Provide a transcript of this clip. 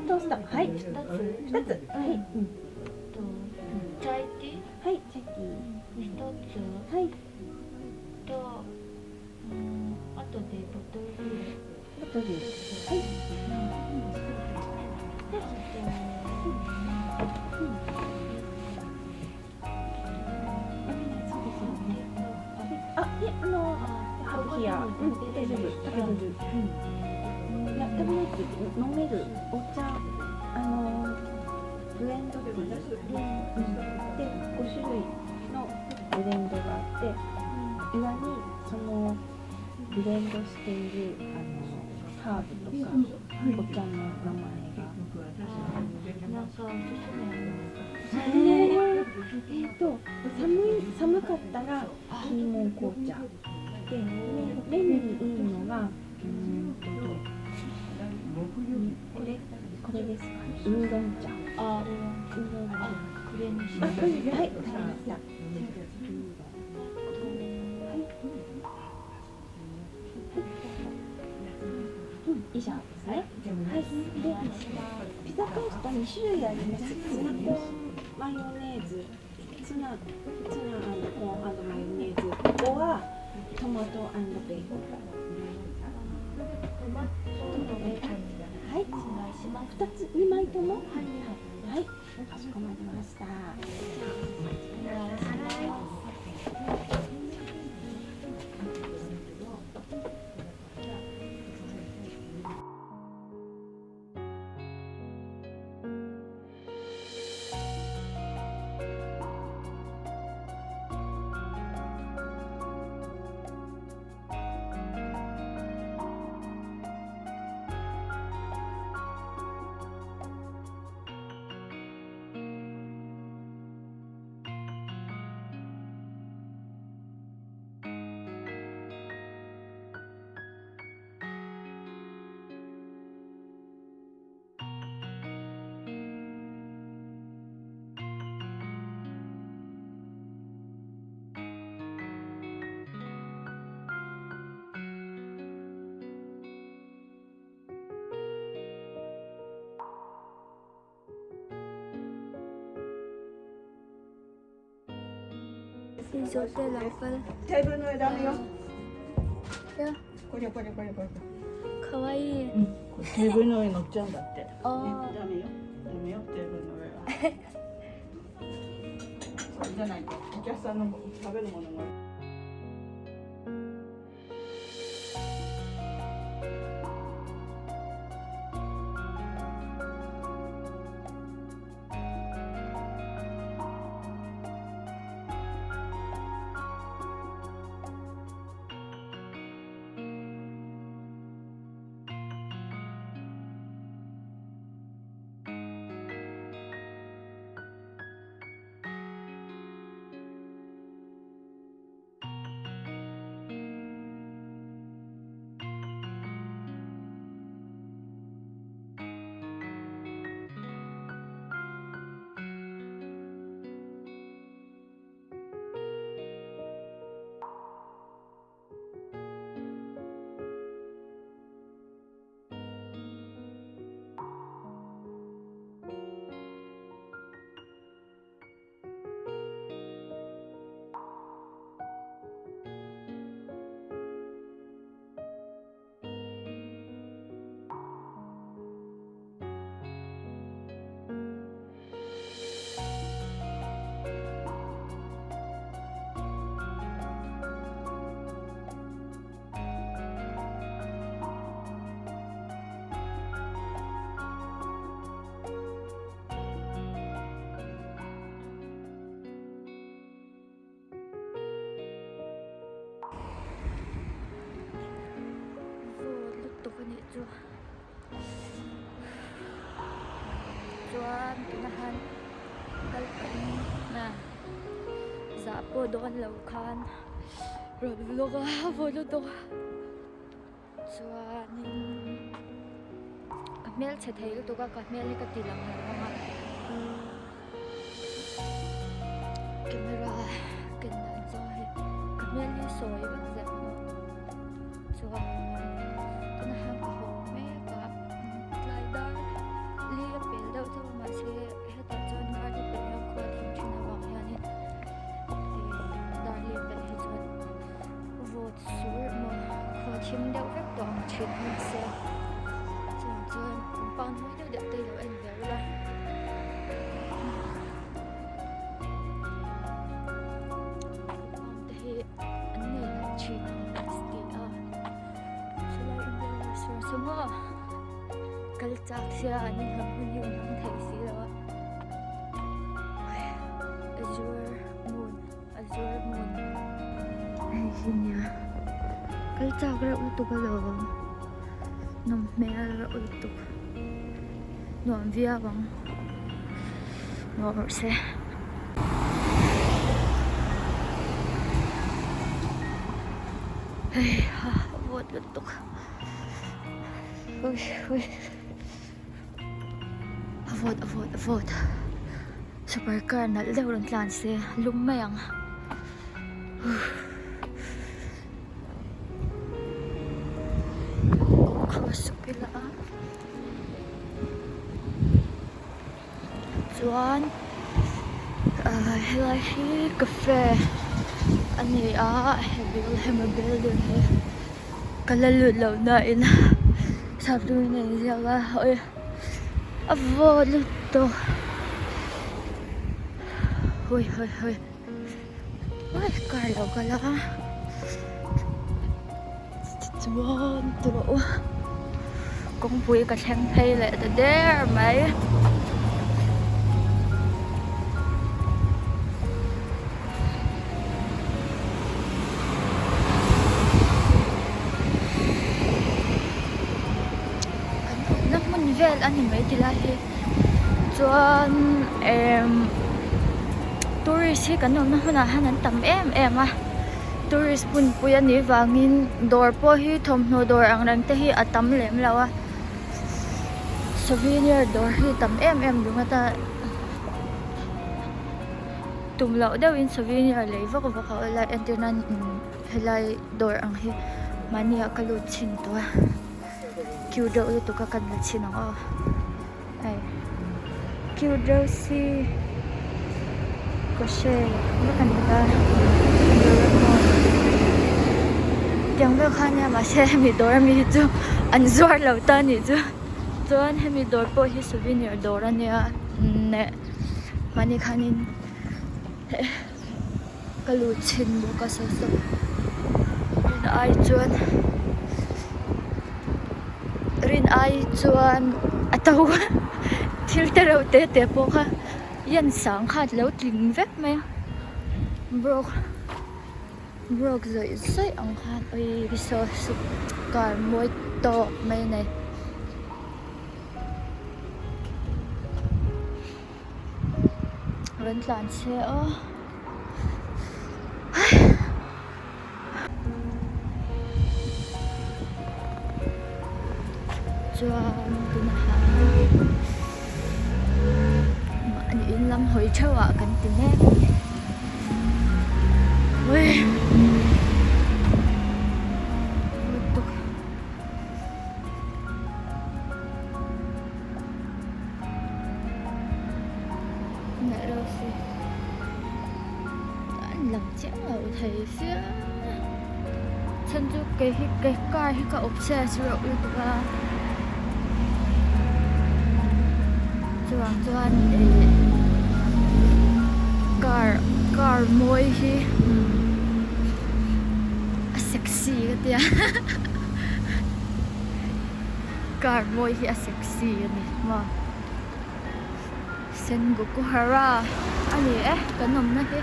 トースト。はい。 二つ二つ。はい。うん。とチャイティはい、チャッキー。ー一つはい。と、うん、あとでボトルビールボトル。一つはい。あとそうですよね。あ、いえ、あハブヒア。うん、大丈夫。食べれる。うん。いや、食べれるって飲める。お茶、あの、ブレンドティー。うん。で、5種類のブレンドがあって、裏にそのブレンドしているハーブとかお茶の名前が。なんかおすすめありますか？えっと寒かったらキーモン紅茶で、目にいいのがこれですかね。ウーロン茶。あウーロン茶。あ、これにしあ、ます。これ、はい、わかりました。はい。うん、以上ですね。はい。で、ピザトースト2種類あります。ツナコーンマヨネーズ、ツナコーンマヨネーズ。ここはトマトベーコン。トマトとベーコン。はい。お願いします。 2つ、2枚とも。はい。はい、かしこまりました。じゃあ、お待ちくお願いださしい。ます。 Inzo te lo kal. テーブルの上ダメよ。いや。これこれこれこれ。かわいい。うん。これテーブルの上乗っちゃうんだって。ね、あダメよ。ダメよ、テーブルの上は。そうじゃないとお客さんの食べるものが。 Vawt lutuk a nih chu. Chuan tunah khan kal pahin na zah pawh dawn lo khan rawn vlog a vawt lutuk a chuanin ka hmelchhe thei lutuk a ka hmel hi ka ti lang lo ang a camera ken dan zawng hi ka hmel hi sawi vek zel bawk chuan tunah hian ka haw mek a tlai dar li. thim deuh vek tawh ang thin a mahse chuvang chuan compound mawi deuh deuh te hi lo en ve ula. Compound te hi an nei nalh thin ang an ti a chulai Indian restaurant saw maw kal chak sia an inhlawh hun hi awm ang thei si lo a azure moon azure moon hei hi nia kal chak reuh lutuk alawm nawm hmel reuh lutuk nuam viau ang nuam rawh se. Hei ha a vawt lutuk ui ui a vawt a vawt a vawt super car nalh deuh rawn tlan se lum mai ang cross ila a chuan ah helai hi cafe a ni a hemi building hi ka la lut loh na in sap turin a inziak a awi a vawt lutuk hawi hawi hawi uai car lo kal a chuan tawh u kawngpui ka thleng phei leh ta der mai. Kan awmna hmun vel a ni mai ti lai hi chuan emm tourist hi kan awmna hmunah hian an tam em em a tourist hmunpui a nih vangin dawr pawh hi thawmhnaw dawr ang reng te hi a tam lem lo a souvenir dawr hi a tam em em ringawt a. Tum loh deuhin souvenir lei vak vak a awlai entir nan helai dawr ang hi mahni ah ka lut chhin tawh a cute deuh lutuk a kan la chhin ang aw hei cute deuh si crochet vek a ni ta doraemon tiang vel kha ania mahse hemi dawr ami hi chu an zuar lo ta anih chu chuan hemi dawr pawh hi souvenir dawr ania neh. Mahni khanin ka lut chhin bawk a saw saw rin ai chuan rin ai chuan a to thil te reuh te te pawh kha yan sang kha a lo tling vek mai a broke broke zawih zawih ang khan awii saw saw car mawi tawk mai a nei. Rawn tlan chhe aw chuan tunah hian mahni in lam hawi theuh ah kan ti mek a ni. Nalh reuh si an lang chiang lo thei sia chhan chu kei hi kei car hi ka obsess reuh lutuk a chuvang chuan ih car car mawi hi a sexy ka tia. Car mawi hi a sexy a ni maw Sengokuhara a ni e kan awmna hi.